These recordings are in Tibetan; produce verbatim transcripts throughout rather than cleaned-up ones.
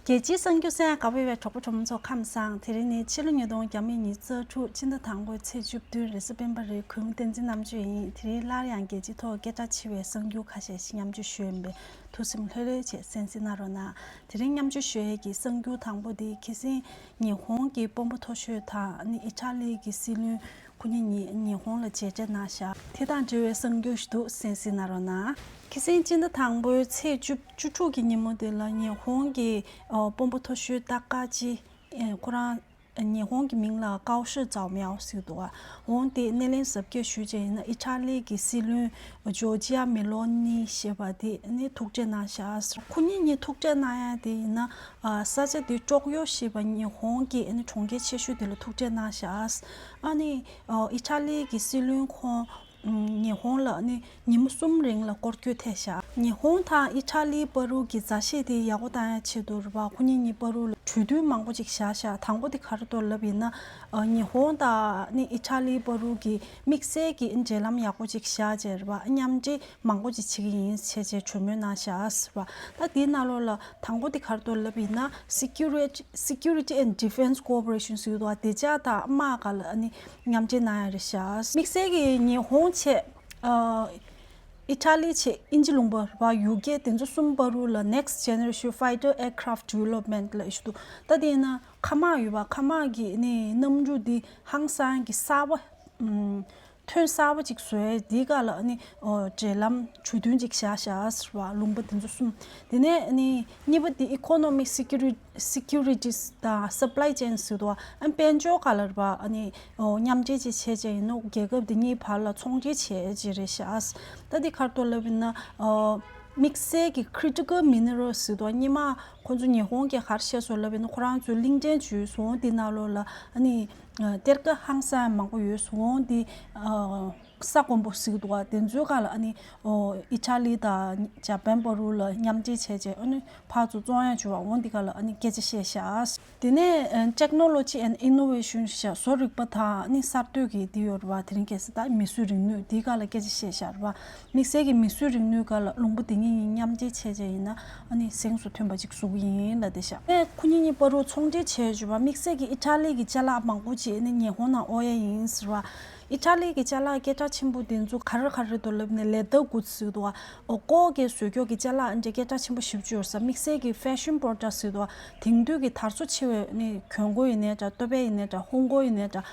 རྒྱལ་སྤྱིའི་གསར་འགྱུར་གསན་གནང་བའི་གྲོགས་པོ་གྲོགས་མོ་ཚོ་ཁམས་བཟང་། དེ་རིང་ནི་ཕྱི་ལོ་ཉིས་སྟོང་ཉེར་གཉིས་ཚེས་བཅུ་དྲུག་སྤྱི་ཟླ་དང་པོའི་ཚེས་བཅུ་བདུན་རེས་གཟའ་སྤེན་པ་རེད། གུས་མོ་བསྟན་འཛིན་རྣམ་དཔྱོད་ཡིན། དེ་རིང་སླར་ཡང་རྒྱལ་སྤྱིའི་ཐོག་སྐད་གྲགས་ཆེ་བའི་གསར་འགྱུར་ཁ་ཤས་ཤིག་མཉམ་སྤྱོད་ཞུ་ཡིན་པས། ཐུགས་སེམས་ལྷོད་ལྷོད་བྱས་གསན་གཟིགས་གནང་རོགས་གནང་། དེ་རིང་མཉམ་སྤྱོད་ཞུ་ཡས་ཀྱི་གསར་འགྱུར་དང་པོ་དེ་ཁ་སང་ཉི་ཧོང་གི་དཔོན་པོ་མཐོ་ཤོས་དང་ནི་ཨི་ཊ་ལི་གི་སྲིད་བློན་ཁོ་གཉིས་ཉི་ཉི་ཧོང་ལ་མཇལ་འཕྲད་གནང་བཞག་དེ་དང་འབྲེལ་བའི་གསར་འགྱུར་ཞིག་འདུག་གསན་གཟིགས་གནང་རོགས་གནང་། ཁ་སང་སྤྱི་ཟླ་དང་པོའི་ཚེས་བཅུ་བཅུ་དྲུག་གི་ཉིན་མོ་དེ་ལ་ཉི་ཧོང་གི་ཨ་དཔོན་པོ་མཐོ་ཤོས་ཏཱ་ཀ་ཅི་ཨེ་ཁོ་རང་ཉི་ཧོང་གི་མིང་ལ་ཀའོ་ཧྲི་ཙའོ་མེའོ་ཟེར་འདུག་འོང་དེ་སྣེ་ལེན་གཟབ་རྒྱས་ཞུས་རྗེས་ཡིན་ན་ཨི་ཊ་ལི་གི་སྲིད་བློན་ཇོར་ཇི་ཡ་མེ་ལོ་ནི་ཞེས་པ་དེ་ནི་ཐུག་འཕྲད་གནང་བཞག་ཁོ་གཉིས་གཉིས་ཐུག་འཕྲད་གནང་ཡ་དེ་ཡིན་ན་ཨ་ས་ཆ་དེ་ཀྲོག་ཡོ་ཞེས་པ་ཉི་ཧོང་གི་ཨ་ནི་གྲོང་ཁྱེར་ཆེ་ཤོས་དེ་ལ་ཐུག་འཕྲད་གནང་བཞག་ཨ་ནི་ཨ་ཨི་ཊ་ལི་གི་སྲིད་བློན་ཁོང་ཉི་ཧོང་ལ་ནི་ཉིན་མོ་གསུམ་རིང་ལ་སྐོར་སྐྱོད་ཐེབས་བཞག་ཉི་ཧོང་དང་ཨི་ཊ་ལིའི་བར་དུ་གི་མཛའ་བཤེས་དེ་ཡག་པོ་བཏང་ཡ་ཆེད་དུ་རེད་པ། ཁོ་གཉིས་གཉིས་བར་དུ་ལ་གྲོས་མཐུན་མང་པོ་ཅིག་བཞག་བཞག་དང་པོ་དེ་ག་རེ་འདུག་ལབ་ཡིན་ན། ཉི་ཧོང་དང་ནི་ཨི་ཊ་ལིའི་བར་དུ་གི་དམིགས་བསལ་གྱི་འབྲེལ་ལམ་ཡག་པོ་ཅིག་བཞག་བྱས་རེད་པ། མཉམ་འབྲེལ་མང་པོ་ཅིག་བྱེད་ཀྱི་ཡིན་བྱས་བྱས་གྲོས་མོལ་གནང་བཞག་ཟེར་བ། ད་དེའི་ནང་ལོགས་ལ་དང་པོ་དེ་ག་རེ་འདུག་ལབ་ཡིན་ན། Security Security and Defense Cooperation ཟེར་འདུག་བ། བདེ་འཇགས་དང་དམག་སྒང་ལ་ནི་མཉམ་འབྲེལ་གནང་ཡ་རེད་ཤག་དམིགས་བསལ་གྱི་ཉི་ཧོང་བྱས། ཨ་ཨི་ཊ་ལི་བྱས། དབྱིན་ཇི་ལུང་པ་རེད་པ། ཡུ་ཀེ། དེ་ཚོ་གསུམ་བར་དུ་ལ་Next Generation Fighter Aircraft Development ལབ་ཞིག་འདུག་ད་དེ་ཡིན་ན་མཁའ་དམག་ཡོད་པ། མཁའ་དམག་གི་ནི་གནམ་གྲུ་འདི་ཧང་སང་གི་གསར་པ། ཨམ། ཐོན་གསར་པ་ཅིག་བཟོ་ཡས་འདི་སྒང་ལ་ནི་ཨོ་འབྲེལ་ལམ་གྲོས་མཐུན་ཅིག་བཞག་བཞག་ཟེར་བ། ལུང་པ་དེ་ཚོ་གསུམ། དེ་ནས་ནི་གཉིས་པ་དེ་Economic Security Securities དང་Supply Chain ཟེར་འདུག་བ། ཨ་དཔལ་འབྱོར་སྒང་ལ་རེད་པ། ཨ་ནི་ཨོ་མཉམ་འབྲེལ་ཅིག་བྱས་བྱས་ཡིན་ནོ། རྒྱལ་ཁབ་དེ་གཉིས་བར་ལ་ཚོང་འབྲེལ་བྱས་བྱས་རེད་ཤག་ད་འདི་ག་རེ་འདུག་ལབ་ཡིན་ན། ཨོ་དམིགས་བསལ་གྱི་Critical Minerals ཟེར་འདུག་བ། སྔོན་མ་ཁོང་ཚོ་ཉི་ཧོང་གིས་ག་རེ་བཤད་སོང་ལབ་ཡིན་ན། ཁོ་རང་ཚོའི་གླིང་ཕྲན་བྱོས་སོང་། འདི་ནང་ལོགས་ལ་ཨ་ནི་ཨ་གཏེར་ཁ་ཧང་སང་མང་པོ་ཡོད་སོང་། འདི་ཨ་ས་དཀོན་པོ་ཟེར་གྱི་འདུག་བ། དེ་ཚོའི་སྒང་ལ་ཨ་ནི་ཨོ་ཨི་ཊ་ལི་དང་ཇ་པན་བར་དུ་ལ་མཉམ་འབྲེལ་བྱས་བྱས། ཨ་ནི་ཕར་ཚུར་བཙོང་ཡ་བྱུང་བ། འོ་འདི་སྒང་ལ་ཨ་ནི་སྐད་ཆ་བཤད་ཤག་དེ་ནས་ཨ་Technology and Innovation ཤག་བཟོ་རིག་པ་དང་ཨ་ནི་གསར་གཏོད་ཀྱི་འདི་ཡོད་རེད་པ། དེ་རིང་ཁ་སང་ད་མིས་བཟོས་རིག་ནུས་འདི་སྒང་ལ་སྐད་ཆ་བཤད་ཤག་རེད་པ། དམིགས་བསལ་གྱི་མིས་བཟོས་རིག་ནུས་སྒང་ལ་ལུང་པ་དེ་གཉིས་མཉམ་འབྲེལ་བྱས་བྱས་ཡིན་ན་ཨ་ནི་གཟེངས་སུ་ཐོན་པ་ཅིག་བཟོ་གི་ཡིན་ལབ་བསྡད་ཤག་ཨེ་ཁོ་གཉིས་གཉིས་བར་དུ་ཚོང་འབྲེལ་བྱས་བྱས་པ། དམིགས་བསལ་གྱི་ཨི་ཊ་ལི་གི་ཅ་ལག་མང་པོ་ཅིག་ནི་ཉི་ཧོང་ནང་དབོར་ཡ་ཡིན་ཟེར་བ། ཨི་ཊ་ལི་གི་ཅ་ལག་སྐད་གྲགས་ཆེན་པོ་དེ་ཚོ་ག་རེ་ག་རེ་འདུག་ལབ་ན། Leather Goods ཟེར་འདུག་བ། ཨོ་ཀོ་གི་བཟོ་སྐྱོག་གི་ཅ་ལག་འདྲ་སྐད་གྲགས་ཆེན་པོ་ཞེ་པོ་ཅིག་ཡོད་ས། དམིགས་བསལ་གྱི་Fashion Products ཟེར་འདུག་བ། དེང་དུས་ཀྱི་དར་སོ་ཆེ་བའི་ནི་གྱོན་གོས་ཡིན་ནའི་འདྲ། ཏོ་པས་ཡིན་ནའི་འདྲ། ཧོང་གོ་ཡིན་ནའི་འདྲ།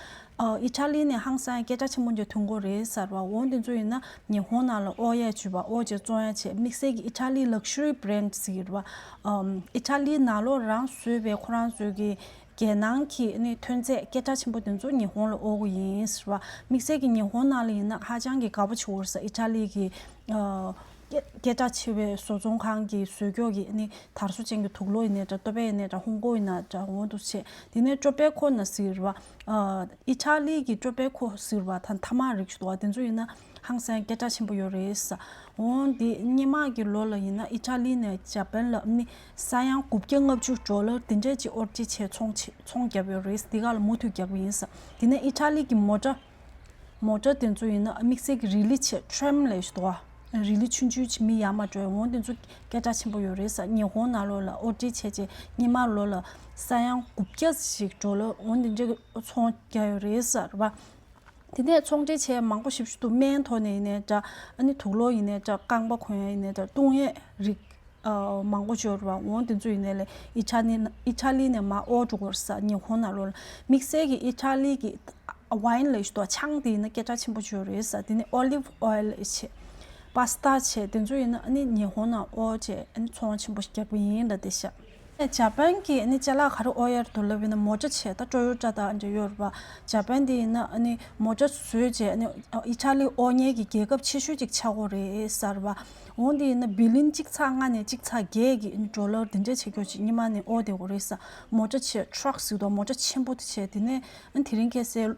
ཨ་ཨི་ཊ་ལི་ནས་ཧང་སང་སྐད་གྲགས་ཆེན་པོ་འདྲ་ཐོན་གོ་རེད་ཟེར་བ། འོ་དེ་ཚོ་ཡིན་ན་ཉི་ཧོང་ནང་ལ་དབོར་ཡ་བྱས་པ། དབོར་བྱས་བཙོང་ཡ་བྱས། དམིགས་བསལ་གྱི་ཨི་ཊ་ལི་Luxury Brand ཟེར་གྱི་རེད་པ། ཨམ་ཨི་ཊ་ལི་ནང་ལོགས་རང་བཟོས་པའི་ཁོ་རང་ཚོའི་གི་རྒྱལ་ནང་གི་ནི་ཐོན་རྫས་སྐད་གྲགས་ཆེན་པོ་དེ་ཚོ་ཉི་ཧོང་ལ་དབོར་གྱི་ཡིན་ཟེར་བ། དམིགས་བསལ་གྱི་ཉི་ཧོང་ནང་ལ་ཡིན་ན་ཧ་ཅང་གི་དགའ་པོ་བྱེད་ཀྱི་ཡོད་རེད་ཟེར། ཨི་ཊ་ལི་གི་ཨ་སྐད་སྐད་གྲགས་ཆེ་བའི་བཟོ་ཚོང་ཁང་གི་བཟོ་སྐྱོག་གི་ནི་དར་སོ་ཅན་གྱི་དུག་ལོག་ཡིན་ནའི་འདྲ། ཏོ་པས་ཡིན་ནའི་འདྲ། ཧོང་གོ་ཡིན་ན་འདྲ། འོ་འདུག་བྱས། དེ་ནས་Tobacco ཟེར་བ། ཨ་ཨི་ཊ་ལི་གི་Tobacco ཟེར་བ་དང་ཐ་མག་རིགས་ཞིག་འདུག་བ། དེ་ཚོ་ཡིན་ན་ཧང་སང་སྐད་གྲགས་ཆེན་པོ་ཡོད་རེད་ཟེར། འོ་འདི་སྔོན་མ་གི་ལོ་ལ་ཡིན་ན་ཨི་ཊ་ལི་ནས་ཇ་པན་ལ་ནི་ས་ཡ་དགུ་བརྒྱ་ལྔ་བཅུ་ཌོ་ལར་དེ་འདྲས་ཅིག་དབོར་འདྲེན་བྱས་ཚོང་བྱས་ཚོང་བརྒྱབ་ཡོད་རེད། འདི་ག་ལ་མུ་མཐུད་རྒྱག་གི་ཡིན་ཟེར། དེ་ནས་ཨི་ཊ་ལི་གི་མོ་ཊ་མོ་ཊ་དེ་ཚོ་ཡིན་ན་དམིགས་བསལ་གྱི་རི་ལི་ཆེ། Tram ལབ་ཞིག་འདུག་བ། རི་ལི་ཆུང་ཆུང་ཅིག་མི་ཡར་མར་འགྲོ་ཡ། འོ་དེ་ཚོ་སྐད་གྲགས་ཆེན་པོ་ཡོད་རེད་ཟེར། ཉི་ཧོང་ནང་ལོགས་ལ་དབོར་འདྲེན་བྱས་བྱས་སྔོན་མ་ལོ་ལ་ས་ཡ་དགུ་བརྒྱ་ཞིག་ཌོ་ལར་འོ་དེ་འདྲས་ཚོང་བརྒྱབ་ཡོད་རེད་ཟེར་བ། དེ་ནས་ཚོང་འབྲེལ་བྱས་མང་པོ་ཞེ་པོ་ཅིག་འདུག་སྨན་ཐོག་ནས་ཡིན་ནའི་འདྲ། ཨ་ནི་དུག་ལོག་ཡིན་ནའི་འདྲ། རྐང་པ་གོན་ཡ་ཡིན་ནའི་འདྲ། བཏུང་ཡས་རིགས་ཨ་མང་པོ་ཅིག་ཡོད་རེད་པ། འོ་དེ་ཚོ་ཡིན་ནའི་ལས་ཨི་ཊ་ལི་ཨི་ཊ་ལི་ནས་མར་དབོར་འགྲོ་གི་ཡོད་རེད་ཟེར། ཉི་ཧོང་ནང་ལོགས་ལ། དམིགས་བསལ་གྱི་ཨི་ཊ་ལི་གི་ཝའིན་ལབ་ཞིག་འདུག་ཆང་དེ་ཡིན་ན་སྐད་གྲགས་ཆེན་པོ་ཅིག་ཡོད་རེད་ཟེར། དེ་ནས་Olive Oil བྱས། པ་སི་ཏ་བྱས། དེ་ཚོ་ཡིན་ན་ཨ་ནི་ཉི་ཧོང་ནང་དབོར་བྱས་ཨ་ནི་ཚོང་ཆེན་པོ་ཞིག་རྒྱག་པ་ཡིན་ལབ་བསྡད་ཤག་ཇ་པན་གྱི་ཨ་ནི་ཅ་ལག་ག་རེ་དབོར་ཡ་རེད་འདུག་ལབ་ཡིན་ན། མོ་ཊ་བྱས། ད་ཊོ་ཡོ་ཊ་དང་འདྲ་ཡོད་རེད་པ། ཇ་པན་དེ་ཡིན་ན་ཨ་ནི་མོ་ཊ་བཟོས་བྱས་ཨ་ནི་ཨི་ཊ་ལི་དབོར་མཁན་གྱི་རྒྱལ་ཁབ་ཆེ་ཤོས་ཅིག་ཆགས་ཀྱི་ཡོད་རེད་ཟེར་བ། འོ་དེ་ཡིན་ན་བི་ལི་ཡོན་གཅིག་ཚེག་ལྔ་ནས་གཅིག་ཚེག་བརྒྱད་ཀྱི་ཨ་ནི་ཌོ་ལར་དེ་འདྲས་བྱེད་རྒྱུ་ཅིག་སྔོན་མ་ནས་དབོར་བསྡད་ཀྱི་ཡོད་རེད་ཟེར། མོ་ཊ་བྱས། ཊྲག་ཟེར་འདུག་མོ་ཊ་ཆེན་པོ་དེ་བྱས། དེ་ནས་ཨ་ནི་དེ་རིང་ཁ་སང་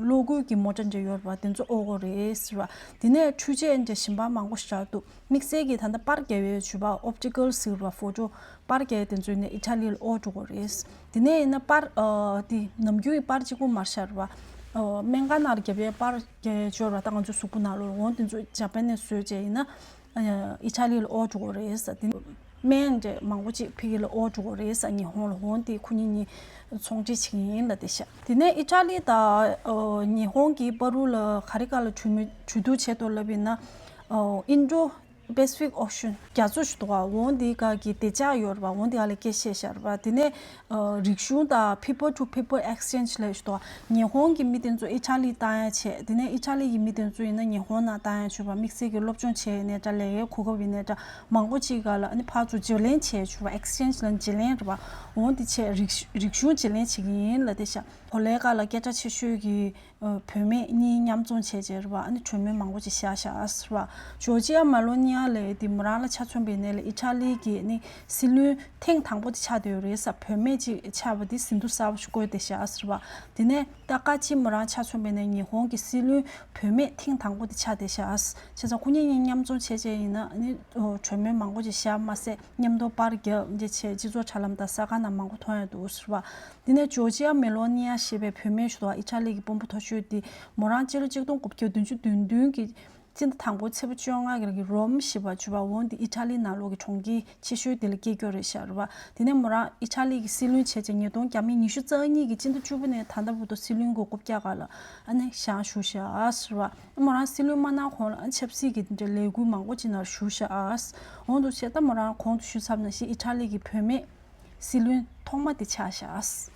གློག་སྒུལ་གྱི་མོ་ཊ་འདྲ་ཡོད་རེད་པ། དེ་ཚོ་དབོར་ཀྱི་ཡོད་རེད་ཟེར་བ། དེ་ནས་འཕྲུལ་ཆས་འདྲ་གཞན་པ་མང་པོ་ཞིག་རག་འདུག་དམིགས་བསལ་གྱི་ད་ལྟ་པར་རྒྱག་ཡས་བྱས་པ། ཨོབ་ཊི་ཀལ་ཟེར་བ། ཕོ་ཊོ། པར་རྒྱག་ཡས་དེ་ཚོ་ནི་ཨི་ཊ་ལི་ལ་དབོར་འགྲོ་གི་རེད། དེ་ནས་ཡིན་ན་པར་ཨ་དེ་ནམ་རྒྱུན་གྱི་པར་གཅིག་པོ་མ་རེད་ཤག་རེད་པ། ཨ་སྨན་ཁང་ནང་ལ་རྒྱབ་ཡས་པར་རྒྱག་ཡས་ཅིག་ཡོད་རེད་པ། ད་ང་ཚོའི་གཟུགས་པོ་ནང་ལོགས་ལ། འོ་དེ་ཚོ་ཇ་པན་ནས་བཟོས་བྱས་ཡིན་ན་ཨ་ཨི་ཊ་ལི་ལ་དབོར་འགྲོ་གི་རེད་ཟེར། དེ་ སྨན་འདྲ་མང་པོ་ཅིག་ཕ་གི་ལ་འོར་འགྲོ་གི་རེད་ས། ཉི་ཧོང་ལ། འོན་ཏེ་ཁོ་གཉིས་གཉིས་ཚོང་འབྲེལ་བྱེད་ཀྱི་ཡིན་ལབ་བསྡད་ཤག་དེ་ནས་ཨི་ཊ་ལི་དང་ཨོ་ཉི་ཧོང་གི་བར་དུ་ལ་ག་རེ་ག་ལ་གྲོས་མོལ་གྲོས་བསྡུར་བྱས་འདུག་ལབ་ཡིན་ན། ཨོ་Indo Pacific Ocean རྒྱ་མཚོ་ཞིག་འདུག་ག་འོན་ཏེ་ག་གི་བདེ་འཇགས་ཡོད་རེད་པ། འོན་ཏེ་ག་ལ་སྐད་བཤད་བཞག་རེད་པ། དེ་ནས་ཨོ་རིག་གཞུང་དང་people to people exchange ལབ་ཞིག་འདུག་ག་ཉི་ཧོང་གི་མི་དེ་ཚོ་ཨི་ཊ་ལི་བཏང་ཡ་བྱས། དེ་ནས་ཨི་ཊ་ལི་གི་མི་དེ་ཚོ་ཡིན་ན་ཉི་ཧོང་ནང་བཏང་ཡ་བྱས་པ། དམིགས་བསལ་གྱི་སློབ་སྦྱོང་བྱས་ཡིན་ནའི་འདྲ། ལས་ཀའི་གོ་སྐབས་ཡིན་ནའི་འདྲ། མང་པོ་ཅིག་ག་ལ་ཨ་ནི་ཕར་ཚུར་བརྗེ་ལེན་བྱས་བྱས་པ། exchange ལབ་བརྗེ་ལེན་རེད་པ། འོན་ཏེ་བྱས་རིག་རིག་གཞུང་བརྗེ་ལེན་བྱེད་ཀྱི་ཡིན་ལབ་བསྡད་ཤག་གོ་ལའི་སྒང་ལ་སྐད་གྲགས་ཆེ་ཤོས་ཀྱི་ཨ་བུད་མེད་གཉིས་མཉམ་འཛོམས་བྱས་བྱས་རེད་པ། ཨ་ནི་གྲོས་མོལ་མང་པོ་ཅིག་བཞག་བཞག་ཟེར་བ། ཇོར་ཇི་ཡ་མེ་ལོ་ནི་ཡ་ལབ་དེ་མོ་རང་ལ་ཆ་མཚོན་པ་ཡིན་ནའི་ལ་ཨི་ཊ་ལི་གི་ཨ་ནི་སྲིད་བློན་ཐེངས་དང་པོ་དེ་ཆགས་བསྡད་ཡོད་རེད་ས། བུད་མེད་ཅིག་ཆགས་པ་དེ་ཟིན་ཐོ་གསར་པ་ཞིག་བཀོད་བསྡད་བཞག་ཟེར་བ། དེ་ནས་ད་ཀ་ཅི་མོ་རང་ཆ་མཚོན་པ་ཡིན་ནའི་ཉི་ཧོང་གི་སྲིད་བློན་བུད་མེད་ཐེངས་དང་པོ་དེ་ཆགས་བསྡད་བཞག་བྱས་ཙང་ཁོ་གཉིས་གཉིས་མཉམ་འཛོམས་བྱས་བྱས་ཡིན་ན་ཨ་ནི་ཨོ་གྲོས་མོལ་མང་པོ་ཅིག་བཞག་མ་ཟད་མཉམ་དུ་པར་རྒྱག་འདི་བྱས། སྤྱི་ཚོགས་དྲ་ལམ་དང་གསར་ཁང་ནང་མང་པོ་མཐོང་ཡ་འདུག་ཟེར་བ། དེ་ནས་ཇོར་ཇི་ཡ་མེ་ལོ་ནི་ཡ་ཞེས་པའི་བུད་མེད་ཞིག་འདུག་ག་ཨི་ཊ་ལི་གི་དཔོན་པོ་མཐོ་ཤོས་དེ་མོ་རང་སྤྱི་ལོ་གཅིག་སྟོང་དགུ་བརྒྱ་བདུན་ཅུ་དོན་བདུན་གྱི་སྤྱི་ཟླ་དང་པོའི་ཚེས་པ་བཅོ་ལྔ་གི་རོམ་ཞེས་པ་བརྗོད་པ། འོན་ཏེ་ཨི་ཊ་ལི་ནང་ལོགས་ཀྱི་གྲོང་ཁྱེར་ཆེ་ཤོས་དེ་ལ་སྐྱེས་ཡོད་རེད་ཤག་རེད་པ། དེ་ནས་མོ་རང་ཨི་ཊ་ལི་གི་སྲིད་བློན་བྱས་བྱས་ཉིས་སྟོང་ཉི་ཤུ་རྩ་གཉིས་ཀྱི་སྤྱི་ཟླ་བཅུ་པ་ནས་ད་ལྟ་བར་དུ་སྲིད་བློན་གྱི་རྐུབ་བཀྱག་སྒང་ལ་ཨ་ནི་བཞེངས་བཞུགས་ཤག་ཟེར་བ། མོ་རང་སྲིད་བློན་མ་གནང་གོང་ལ་ཨ་ཆབ་སྲིད་ཀྱི་འདི་འདྲའི་ལས་འགུལ་མང་པོ་ཅིག་ནང་ཞུགས་ཤག་འོན་ཏེ་བྱས་ད་མོ་རང་གོང་དུ་ཞུས་ཚར་བ་ནང་བཞིན་ཨི་ཊ་ལི་གི་བུད་མེད་སྲིད་བློན་ཐོག་མ་དེ་ཆགས་ཤག་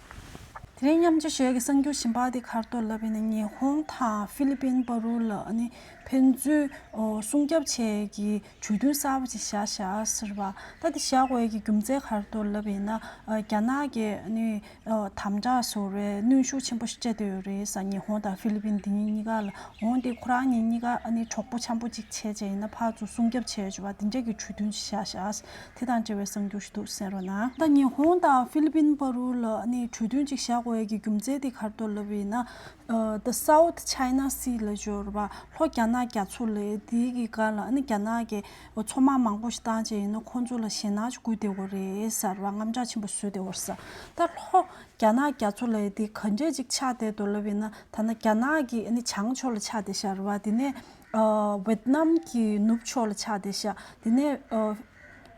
དེ་རིང་མཉམ་སྤྱོད་ཞུ་ཡས་ཀྱི་གསར་འགྱུར་གཞན་པ་དེ་ག་རེ་འདུག་ལབ་ཡིན་ན། ཉི་ཧོང་དང་ཧྥི་ལི་པིན་བར་དུ་ལ་ཨ་ནི་ཕན་ཚུན་ཨོ་སྲུང་སྐྱོབ་བྱེད་ཀྱི་གྲོས་མཐུན་གསར་པ་ཅིག་བཞག་བཞག་ཟེར་བ། ད་དེ་བཞག་དགོས་ཀྱི་རྒྱུ་མཚན་ག་རེ་འདུག་ལབ་ཡིན་ན། ཨ་རྒྱ་ནག་གི་ཨ་ནི་ཨོ་དམ་དྲག་བཟོ་རེད། གནོན་ཤུགས་ཆེན་པོ་ཞིག་སྤྲད་བསྡད་ཡོད་རེད་ས། ཉི་ཧོང་དང་ཧྥི་ལི་པིན་དེ་གཉིས་གཉིས་ཀ་ལ། འོན་ཏེ་ཁོ་རང་གཉིས་གཉིས་ཀ་ཨ་ནི་གྲོགས་པོ་འཆམ་པོ་ཅིག་བྱས་བྱས་ཡིན་ན་ཕར་ཚུར་སྲུང་སྐྱོབ་བྱས་བྱས་པ་དེ་འདྲས་ཀྱི་གྲོས་མཐུན་ཞིག་བཞག་བཞག་དེ་དང་འབྲེལ་བའི་གསར་འགྱུར་ཞིག་འདུག་གསན་རོགས་གནང་། ད་ཉི་ཧོང་དང་ཧྥི་ལི་པིན་བར་དུ་ལ་ཨ་ནི་གྲོས་མཐུན་ཅིག་བཞག་དགོས་ཀྱི་རྒྱུ་མཚན་དེ་ག་རེ་འདུག་ལབ་ཡིན་ན། ཨ་The South China Sea ལབ་ཡོད་རེད་པ། ལྷོ་རྒྱ་ནག་རྒྱ་མཚོ་ལབ་དེ་གི་སྒང་ལ་ཨ་ནི་རྒྱ་ནག་གི་མཚོ་དམག་མང་པོ་ཞིག་བཏང་བྱས་ཡིན་ན་ཁོང་ཚོ་ལ་ཞེད་སྣང་ཅིག་སྐུལ་བསྡད་ཡོད་རེད་ཟེར་བ། དངངས་སྐྲག་ཆེན་པོ་བཟོས་བསྡད་ཡོད་རེད་ཟེར། ད་ལྷོ་རྒྱ་ནག་རྒྱ་མཚོ་ལབ་དེ་ག་འདྲས་ཅིག་ཆགས་བསྡད་འདུག་ལབ་ཡིན་ན། ད་ནི་རྒྱ་ནག་གི་ཨ་ནི་བྱང་ཕྱོགས་ལ་ཆགས་བསྡད་ཤག་རེད་པ། དེ་ནས་ཨ་ཝེད་ནམ་གྱི་ནུབ་ཕྱོགས་ལ་ཆགས་བསྡད་ཤག་དེ་ནས་ཨ་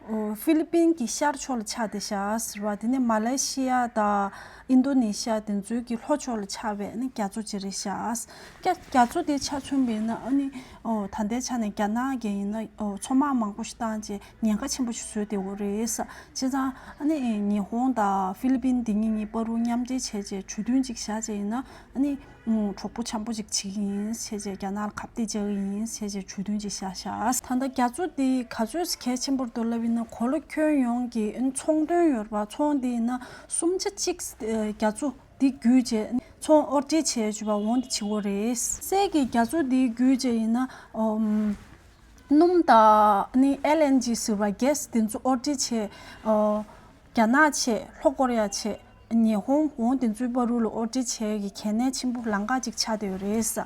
ཨོ་ཧྥི་ལི་པིན་གྱི་ཤར་ཕྱོགས་ལ་ཆགས་བསྡད་ཤག་ཟེར་བ། དེ་ནས་མ་ལེ་ཤི་ཡ་དང་ཨིན་རྡོ་ནེ་ཤི་ཡ་དེ་ཚོའི་གི་ལྷོ་ཕྱོགས་ལ་ཆགས་པའི་ཨ་ནི་རྒྱ་མཚོ་ཅིག་རེད་ཤག་རྒྱ་རྒྱ་མཚོ་དེ་ཆ་མཚོན་པ་ཡིན་ན་ཨ་ནི་ཨོ་ད་ལྟའི་ཆ་ནས་རྒྱ་ནག་གིས་ཡིན་ན་ཨོ་མཚོ་དམག་མང་པོ་ཞིག་བཏང་བྱས་ཉེན་ཁ་ཆེན་པོ་ཞིག་བཟོས་བསྡད་ཡོད་རེད་ཟེར། བྱས་ཙང་ཨ་ནི་ཉི་ཧོང་དང་ཧྥི་ལི་པིན་དེ་གཉིས་གཉིས་བར་དུ་མཉམ་འབྲེལ་བྱས་བྱས་གྲོས་མཐུན་ཅིག་བཞག་བྱས་ཡིན་ན་ཨ་ནི། ཨུམ། གྲོགས་པོ་འཆམ་པོ་ཅིག་བྱེད་ཀྱི་ཡིན་ཟེར་བྱས། རྒྱ་ནག་ལ་ཁ་གཏད་བཅག་གི་ཡིན་ཟེར་བྱས་གྲོས་མཐུན་ཅིག་བཞག་བཞག་ད་ལྟ་རྒྱ་མཚོ་འདི་ག་ཚོད་གལ་ཆེན་པོ་རེད་འདུག་ལབ་ཡིན་ན། གོ་ལ་ཁྱོན་ཡོངས་ཀྱི་ཚོང་དོན་ཡོད་རེད་པ། ཚོང་འདི་ཡིན་ན་སུམ་ཆ་གཅིག་རྒྱ་མཚོ་འདི་བརྒྱུད་བྱས་ཚོང་ཨོ་ཊི་བྱས་བྱས་པ་འོང་འདི་བྱེད་ཀྱི་ཡོད་རེད། གསེར་གྱི་རྒྱ་མཚོ་འདི་བརྒྱུད་བྱས་ཡིན་ན་ཨོམ། སྣུམ་དང་ནི་ཨེལ་ཨེན་ཇི་ཟེར་བ་གྷེ་སི་དེ་ཚོ་ཨོ་ཊི་བྱས། ཨོ། རྒྱ་ནག་བྱས། ལྷོ་ཀོ་རི་ཡ་བྱས། ཉི་ཧོང་འོང་དེ་ཚོའི་བར་དུ་ལ་ཨོ་ཊི་བྱས་ཀྱི་གལ་གནད་ཆེན་པོ་ལམ་ཁ་ཅིག་ཆགས་བསྡད་ཡོད་རེད་ས།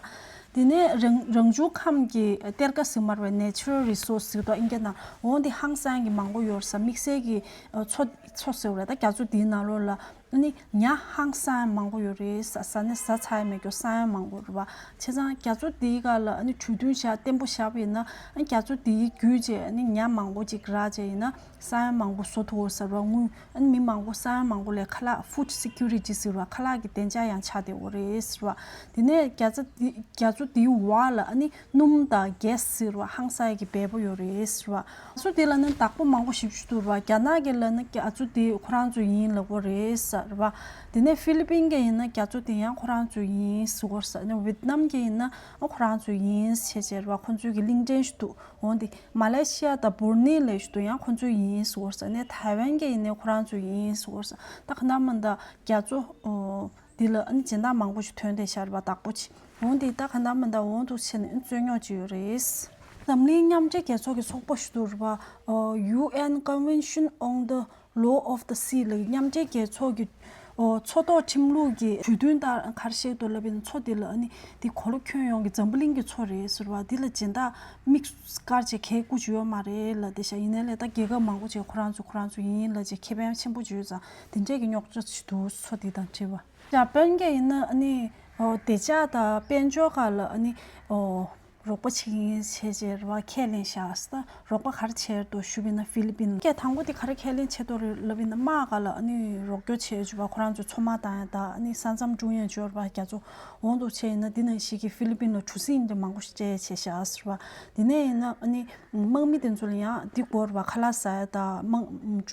དེ་ནས་རང་རང་བྱུང་ཁམས་ཀྱི་གཏེར་ཁ་ཟེར་མར་བའི་ནེ་ཅུ་རལ་རི་སོར་སི་ཟེར་དོ་ཨིན་སྐད་ནང་འོང་དེ་ཧང་སང་གི་མང་པོ་ཡོད་རེད་ས། དམིགས་བསལ་གྱི་མཚོ་མཚོ་ཟེར་བ་རེད། ད་རྒྱ་མཚོ་དེའི་ནང་ལོགས་ལ་ཨ་ནི་ཉ་ཧང་སང་མང་པོ་ཡོད་རེད་ས། ཟ་ནས་ཟ་ཚར་ཡ་མེད་རྒྱུ་སང་ཡ་མང་པོ་རེད་བ། བྱས་ཙང་རྒྱ་མཚོ་དེའི་སྒང་ལ་ཨ་ནི་གྲོས་མཐུན་བཞག་བརྟན་པོ་བཞག་པ་ཡིན་ན་ཨ་ནི་རྒྱ་མཚོ་དེའི་བརྒྱུད་བྱས་ཨ་ནི་ཉ་མང་པོ་ཅིག་རག་བྱས་ཡིན་ན། ས་ཡོམ་མང་པོ་བཟོ་ཐུབ་ཡོད་ཟེར་བ་དངུལ། ཨ་ནི་མི་མང་པོ་ས་ཡོམ་མང་པོ་ལས་ཁ་ལག་food security ཟེར་བ་ཁ་ལག་གི་བདེ་འཇགས་ཡང་ཆགས་བསྡད་ཡོད་རེད་ཟེར་བ། དེ་ནས་རྒྱ་མཚོ་འདི་རྒྱ་མཚོ་འདིའི་འོག་ལ་ཨ་ནི་སྣུམ་དང་གྷེ་སི་ཟེར་བ་ཧང་སང་ཡ་གི་འབེལ་པོ་ཡོད་རེད་ཟེར་བ། སོ་དེ་ལ་ནི་བདག་པོ་མང་པོ་ཞིག་ཞུ་ཐུབ་རེད་བ། རྒྱ་ནག་གི་ལ་ནི་རྒྱ་མཚོ་དེ་ཁོ་རང་ཚོ་ཡིན་ལབ་ཀྱི་ཡོད་རེད་ཟེར་བ། དེ་ནས་ཧྥི་ལི་པིན་གི་ཡིན་ན་རྒྱ་མཚོ་དེ་ཡང་ཁོ་རང་ཚོ་ཡིན་ཟེར་གྱི་ཡོད་རེད་ཟེར། ཨ་ནི་ཝེད་ནམ་གི་ཡིན་ན་ཨ་ཁོ་རང་ཚོ་ཡིན་ཟེར་བྱས་རེད་བ། ཁོ་ཚོའི་གི་གླིང་ཕྲན་ཞིག་འདུག་འོང་དེ། མ་ལེ་ཤི་ཡ་དང་བུར་ནི་ལབ་ཞིག་འདུག་ཡང་ཁོ་ཚོ་ཡིན་ཟེར་གྱི་ཡོད་རེད་ཟེར། ནས་ཐའེ་ཝན་གྱི་ཡིན་ནའི་ཁོ་རང་ཚོ་ཡིན་ཟེར་གྱི་ཡོད་རེད་ཟེར། ད་ག་ནང་མིན་ད་རྒྱ་མཚོ་ཨོ་འདི་ལ་ཨ་ནི་སྦྱིན་བདག་མང་པོ་ཞིག་ཐོན་བསྡད་ཤག་རེད་པ། བདག་པོ་ཅིག་འོང་དེ་ད་ག་ནང་མིན་ད་འོང་འདུག་བྱས་ནས་ཨ་ནི་རྩོད་རྙོག་ཅིག་ཡོད་རེད། འཛམ་གླིང་མཉམ་འབྲེལ་རྒྱལ་ཚོགས་ཀྱི་ཚོགས་པ་ཞིག་འདུག་རེད་པ། ཨོ་ཡུ་ཨེན་Convention on the Law of the Sea ལ་མཉམ་འབྲེལ་རྒྱལ་ཚོགས་ཀྱི་ཨོ་མཚོ་ཐོག་ཁྲིམས་ལུགས་ཀྱི་གྲོས་མཐུན་ལྟར་ག་རེ་བཤད་འདུག་ལབ་པ་ཡིན་ན། མཚོ་འདི་ལ་ཨ་ནི་འདི་གོ་ལ་ཁྱོན་ཡོངས་ཀྱི་འཛམ་བུ་གླིང་གི་མཚོ་རེད་ཟེར་བ། འདི་ལ་སྦྱིན་བདག་དམིགས་བཀར་བྱས་གང་ཡང་བཀུར་གྱི་ཡོད་མ་རེད་ལབ་བསྡད་ཤག་ཡིན་ནའི་ལས་ད་རྒྱལ་ཁབ་མང་པོ་ཅིག་ཁོ་རང་ཚོ་ཁོ་རང་ཚོ་ཡིན་ལབ་བྱས་ཁེ་ཕན་ཆེན་པོ་ཅིག་ཡོད་ཙང་དེ་འདྲས་ཀྱི་རྙོག་དྲ་ཞིག་འདུག་མཚོ་འདི་དང་འབྲེལ་བ། ཇ་པན་གྱི་ཡིན་ན་ཨ་ནི་ཨོ་བདེ་འཇགས་དང་དཔལ་འབྱོར་སྒང་ལ་ཨ་ནི་ཨོ། རོགས་པ་བྱེད་ཀྱི་ཡིན་ཞེས་བྱས་རེད་བ། ཁས་ལེན་བཞག་ད་རོགས་པ་ག་རེ་བྱས་འདུག་ཞུས་པ་ཡིན་ན་ཧྥི་ལི་པིན། སྐད་དང་པོ་དེ་ག་རེ་ཁས་ལེན་བྱས་འདུག་རེད་ལབ་པ་ཡིན་ན། དམག་སྒར་ལ་ཨ་ནི་རོགས་སྐྱོར་བྱས་བྱས་པ། ཁོ་རང་ཚོ་མཚོ་དམག་བཏང་ཡ་དང་། ཨ་ནི་ས་མཚམས་སྲུང་ཡ་འབྱོར་བ་རྒྱ་མཚོ་འོང་འདུག་བྱས་ཡིན་ན། འདི་ནང་བཞིན་གྱི་ཧྥི་ལི་པིན་ལ་གྲུ་གཟིངས་འདྲ་མང་པོ་ཞིག་སྤྲད་བྱས་བཞག་ཟེར་བ། དེ་ནས་ཡིན་ན་ཨ་ནི་དམག་མི་དེ་ཚོ་ལ་ཡང་འདི་དགོས་རེད་བ། ཁ་ལག་ཟ་ཡ་དང་། དམག་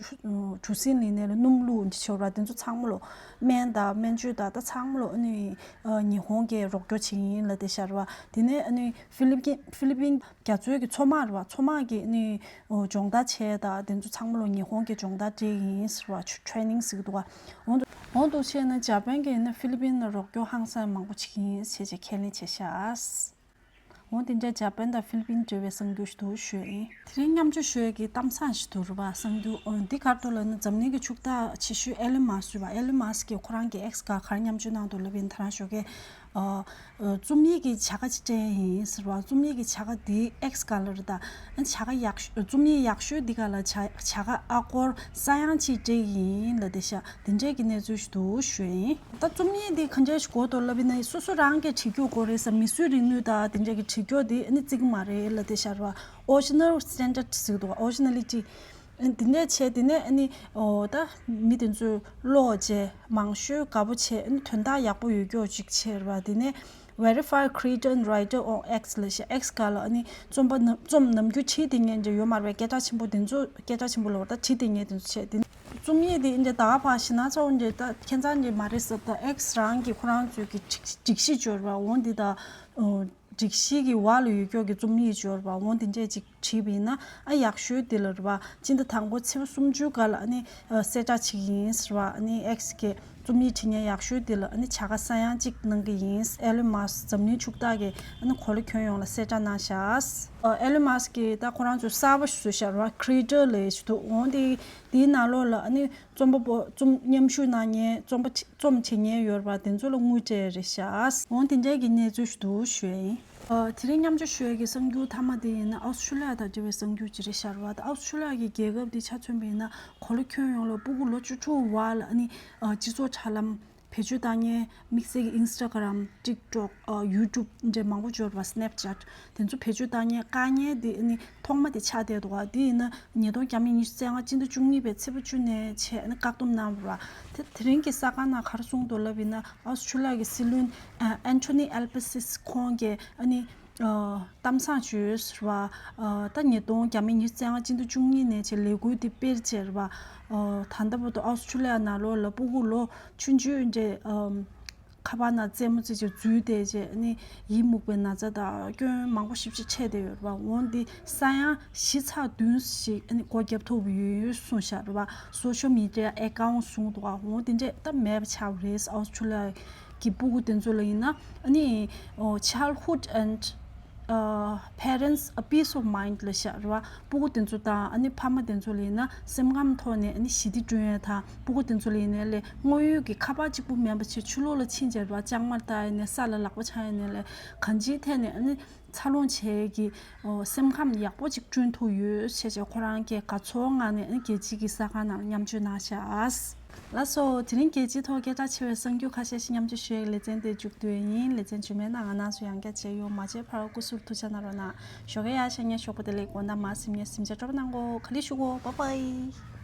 གྲུ་གཟིངས་ལ་ཡིན་ནའི་ལ་སྣུམ་བླུགས་འདི་བྱས་པ་དེ་ཚོ་ཚང་མ་ལོ། སྨན་དང་སྨན་བཅོས་དང་ད་ཚང་མ་ལོ་ཨ་ནི་ཉི་ཧོང་གིས་རོགས་སྐྱོར་བྱེད་ཀྱི་ཡིན་ལབ་བསྡད་བཞག་རེད་བ། དེ་ནས་ཨ་ནི་ཧྥི་ལི་པིན་ཧྥི་ལི་པིན་རྒྱ་མཚོའི་གི་མཚོ་དམག་རེད་བ། མཚོ་དམག་གི་ཨ་ནི་སྦྱོང་བརྡར་བྱས་དང་དེ་ཚོ་ཚང་མ་ལོ་ཉི་ཧོང་གིས་སྦྱོང་བརྡར་སྤྲད་ཀྱི་ཡིན་ཟེར་བ། ཊེ་རེ་ནིང་ཟེར་གི་འདུག་བ། འོང་འདུག་འོང་འདུག་བྱས་ན་འཇར་པན་གྱིས་ཨ་ནི་ཧྥི་ལི་པིན་ལ་རོགས་སྐྱོར་ཧང་སང་མང་པོ་བྱེད་ཀྱི་ཡིན་ཞེས་བྱས་ཁས་ལེན་བྱས་ཤག་འོ་དེ་འདྲའི་འཇར་པན་དང་ཧྥི་ལི་པིན་འབྲེལ་བའི་གསར་འགྱུར་ཞིག་འདུག་ཞུས་ཡིན། དེ་རིང་མཉམ་སྤྱོད་ཞུ་ཡས་ཀྱི་གཏམ་བཟང་ཞིག་འདུག་རེད་བ། གསར་འགྱུར་འོ་འདི་ག་རེ་འདུག་ལབ་ན། འཛམ་གླིང་གི་ཕྱུག་བདག་ཆེ་ཤོས་ཨེ་ལོན་མཱ་སི་ཀ་ཞུ་བ། ཨེ་ལོན་མཱ་སི་ཀ་གིས་ཁོ་རང་གི་ཨེག་སི་སྒང་ག་རེ་མཉམ་སྤྱོད་གནང་འདུག་ལབ་ཡིན། ད་རང་ཞོགས་ཀས་ཨ་ཨ་རྩོམ་ཡིག་གི་བྱ་དགའ་ཅིག་སྤྲད་ཡིན་ཟེར་བ། རྩོམ་ཡིག་གི་བྱ་དགའ་འདི་ཨེག་སི་སྒང་ལ་རེད་ད། ཨ་བྱ་དགའ་ཡག་ཤོས་རྩོམ་ཡིག་ཡག་ཤོས་འདི་སྒང་ལ་བྱ་བྱ་དགའ་ཨ་སྒོར་ས་ཡ་གཅིག་སྤྲད་ཀྱི་ཡིན་ལབ་བསྡད་ཤག་དེ་འདྲས་ཀྱི་གནས་ཚུལ་ཞིག་འདུག་ཞུས་ཡིན། ད་རྩོམ་ཡིག་འདི་ག་འདྲས་ཞིག་དགོས་འདུག་ལབ་ཡིན་ན། སོ་སོ་རང་གིས་བྲིས་རྒྱུ་དགོས་རེད་ཟེར། མིས་བཟོས་རིག་ནུས་དང་དེ་འདྲས་ཀྱི་བྲིས་རྒྱུ་འདི་ཨ་ནི་བརྩི་གི་མ་རེད་ལབ་བསྡད་ཤག་རེད་བ། ཨོ་རི་ཇི་ནལ་སི་ཊེན་ཌར་ཌི་ཟེར་གི་འདུག་བ། ཨོ་རི་ཇི་ནལ་ལི་ཊི། ཨ་ནི་དེ་འདྲས་བྱས། དེ་ནས་ཨ་ནི་ཨོ་ད་མི་དེ་ཚོས་ཀློག་བྱས་མང་ཤོས་དགའ་པོ་བྱས། ཨ་ནི་དོན་དག་ཡག་པོ་ཡོད་རྒྱུ་ཅིག་བྱས་རེད་བ། དེ་ནས་Verified Creator and Writer on X ལབ་ཤག་ཨེག་སི་སྒང་ལ་ཨ་ནི་རྩོམ་པ་ནམ་རྩོམ་ནམ་རྒྱུན་བྲིས་བསྡད་མཁན་འདྲ་ཡོད་མ་རེད་པས། སྐད་གྲགས་ཆེན་པོ་དེ་ཚོ། སྐད་གྲགས་ཆེན་པོ་ལབ་པ་ད་བྲིས་བསྡད་མཁན་དེ་ཚོ་བྱས། དེ་རྩོམ་ཡིག་དེ་འདྲ་ཟླ་བ་ཕར་ཞེ་ན་ཚ་བོ་འདྲ་ད་ཁྱད་མཚར་འདྲ་མ་རེད་ཟེར། ད་ཨེག་སི་རང་གིས་ཁོ་རང་ཚོའི་གི་སྒྲིག་སྒྲིག་གཞི་འབྱོར་བ་འོང་འདི་དང་། སྒྲིག་གཞི་གི་འོག་ལ་ཡོད་རྒྱུ་གི་རྩོམ་ཡིག་འབྱོར་བ་འོང་འདི་འདྲས་ཅིག་བྲིས་པ་ཡིན་ན། ཨ་ཡག་ཤོས་དེ་ལ་རེད་བ། སྤྱི་ཟླ་དང་པོ་ཚེས་པ་སུམ་ཅུ་སྒང་ལ་ཨ་ནི་གསལ་བསྒྲགས་བྱེད་ཀྱི་ཡིན་ཟེར་བ། ཨ་ནི་ཨེག་སི་གིས་རྩོམ་ཡིག་བྲིས་མཁན་ཡག་ཤོས་དེ་ལ་ཨ་ནི་བྱ་དགའ་ས་ཡ་གཅིག་གནང་གི་ཡིན། ཨེ་ལོན་མཱ་སི་ཀི་འཛམ་གླིང་ཕྱུག་བདག་གིས་ཨ་ནི་གོ་ལ་ཁྱོན་ཡོངས་ལ་གསལ་བསྒྲགས་གནང་ཤག་ཨེ་ལོན་མཱ་སི་ཀི་གིས་ད་ཁོ་རང་ཚོའི་གསར་པ་ཞིག་བཟོས་ཤག་རེད་བ། ཁི་རི་ཨེ་ཊར་ལབ་ཡས་ཞིག་འདུག་འོང་དེ་དེའི་ནང་ལོགས་ལ་ཨ་ནི་རྩོམ་པ་པོ། རྩོམ་མཉམ་ཞུགས་གནང་མཁན། རྩོམ་པ་བྱེད། རྩོམ་བྱེད་མཁན་ཡོད་རེད་པ། དེ་ཚོ་ལ་དངུལ་སྤྲད་རེད་ཤག་འོང་དེ་འདྲའི་གི་གནས་ཚུལ་ཞིག་འདུག་ཞུ་ཡ་ཡིན། ཨ་དེ་རིང་མཉམ་སྤྱོད་ཞུ་ཡ་གི་གསར་འགྱུར་མཐའ་མ་དེ་ཡིན་ན་ཨོ་སི་ཁྲུ་ལི་ཡ་དང་འབྲེལ་བའི་གསར་འགྱུར་ཅིག་རེད་ཤག་རེད་བ། ད་ཨོ་སི་ཁྲུ་ལི་ཡ་གི་རྒྱལ་ཁབ་དེ་ཆ་མཚོན་པ་ཡིན་ན། གོ་ལ་ཁྱོན་ཡོངས་ལ་སྤུ་གུ་ལོ་བཅུ་དྲུག་བར་ལ་ཨ་ནི་ཨ་སྤྱི་ཚོགས་དྲ་ལམ་བེད་སྤྱོད་བཏང་མཁན། དམིགས་བསལ་གྱི་ཨིན་སི་ཊ་གྷི་རམ། ཊིག་ཊོག་ཨ་ཡུ་ཊུབ་འདྲ་མང་པོ་འབྱོར་བ། སི་ནེབ་ཅེཊ། དེ་ཚོ་བེད་སྤྱོད་བཏང་མཁན་དཀའ་ངལ་དེ་ཨ་ནི་ཐོག་མ་དེ་ཆགས་བསྡད་འདུག་བ། དེ་ཡིན་ན་ཉིས་སྟོང་ཉི་ཤུ་རྩ་ལྔ་སྤྱི་ཟླ་བཅུ་གཉིས་པའི་ཚེས་པ་བཅུ་ནས་བྱས་ཨ་ནི་བཀག་སྡོམ་གནང་བ་རེད་བ། དེ་དེ་རིང་གི་གསར་ཁང་ནང་ག་རེ་གསུངས་འདུག་ལབ་ཡིན་ན། ཨོ་སི་ཁྲུ་ལི་ཡ་གི་སྲིད་བློན་ཨ་ཨན་ཐོ་ནི་ཨལ་བྷ་སིས་ཁོང་གིས་ཨ་ནི་ཨ་གཏམ་བཟང་བརྗོད་ཟེར་བ། ཨ་ད་ཉིས་སྟོང་ཉི་ཤུ་རྩ་ལྔ་སྤྱི་ཟླ་བཅུ་གཉིས་ནས་བྱས་ལས་འགུལ་འདི་སྤེལ་བྱས་རེད་བ། ཨ་ད་ལྟ་བར་དུ་ཨོ་སི་ཁྲུ་ལི་ཡ་ནང་ལོགས་ལ་སྤུ་གུ་ལོ་ཆུང་ཆུང་འདྲ་ཨམ་ཁ་པར་ནང་རྩེད་མོ་རྩེ་བྱས་འཛུལ་བསྡད་བྱས་ཨ་ནི་ཡིད་མུག་པའི་ན་ཚ་དང་སྐྱོན་མང་པོ་ཞེ་པོ་ཅིག་འཕྲད་བསྡད་ཡོད་རེད་བ། འོང་འདི་ས་ཡ་བཞི་ཚེག་བདུན་ཞིག་ཨ་ནི་སྒོ་བརྒྱབ་ཐུབ་ཡོད་གསུངས་ཤག་རེད་བ། སོ་ཤལ་མི་ཌི་ཡ་ཨེ་ཀའུན་ཊི་བཟུང་འདུག་བ། འོང་དེ་འདྲས་ད་མེད་པ་ཆགས་པ་རེད། ཨོ་སི་ཁྲུ་ལི་ཡ་གི་སྤུ་གུ་དེ་ཚོ་ལ་ཡིན་ན་ཨ་ནི་ཨོ་Childhood and ཨ་Parents a Peace of Mind ལབ་ཤག་རེད་བ། སྤུ་གུ་དེ་ཚོ་དང་ཨ་ནི་ཕ་མ་དེ་ཚོ་ལ་ཡིན་ན་སེམས་ཁམས་ཐོག་ནས་ཨ་ནི་ཞི་བདེ་བསྐྲུན་ཡ་དང་། སྤུ་གུ་དེ་ཚོ་ལ་ཡིན་ནའི་ལས་དངོས་ཡོད་ཀྱི་ཁ་པར་གཅིག་པུ་མིན་པ་བྱས་ཕྱི་ལོགས་ལ་ཕྱིན་བྱས་རེད་བ། ལྕང་མར་བཏགས་ཡིན་ནའི་ས་ལ་ལག་པ་འཆང་ཡིན་ནའི་ལས་གང་ཅིའི་ཐད་ནས་ཨ་ནི་འཚར་ལོངས་བྱེད་ཀྱི་ཨོ་སེམས་ཁམས་ཡག་པོ་ཅིག་བསྐྲུན་ཐུབ་ཡོད་ཅེས་བྱས་ཁོ་རང་གིས་དགའ་ཚོར་ངང་ནས་ཨ་ནི་རྒྱལ་སྤྱིའི་གི་གསར་ཁང་ནང་ལ་མཉམ་སྤྱོད་གནང་ཤག་ལགས་སོ། དེ་རིང་རྒྱལ་སྤྱིའི་ཐོག་སྐད་གྲགས་ཆེ་བའི་གསར་འགྱུར་ཁ་ཤས་ཤིག་མཉམ་སྤྱོད་ཞུ་ཡག་ལེ་ཚན་དེ་མཇུག་བསྡུ་ཡ་ཡིན། ལེ་ཚན་རྗེས་མའི་ནང་ང་རང་ཚོ་ཡང་བསྐྱར་མཇལ་ཡོང་། མ་མཇལ་བར་སྐུ་གཟུགས་ཐུགས་ཅག་གནང་རོགས་གནང་། ཞོགས་ཀས་ཡག་ཤ་ཉལ་ཞོགས་པ་བདེ་ལེགས། དགོང་དག་མར་གཟིགས་མཁན་གཟིམ་འཇག་སྤྲོ་པོ་གནང་གོ། ག་ལེ་ཞུ་གོ། བྷའི་བྷའི།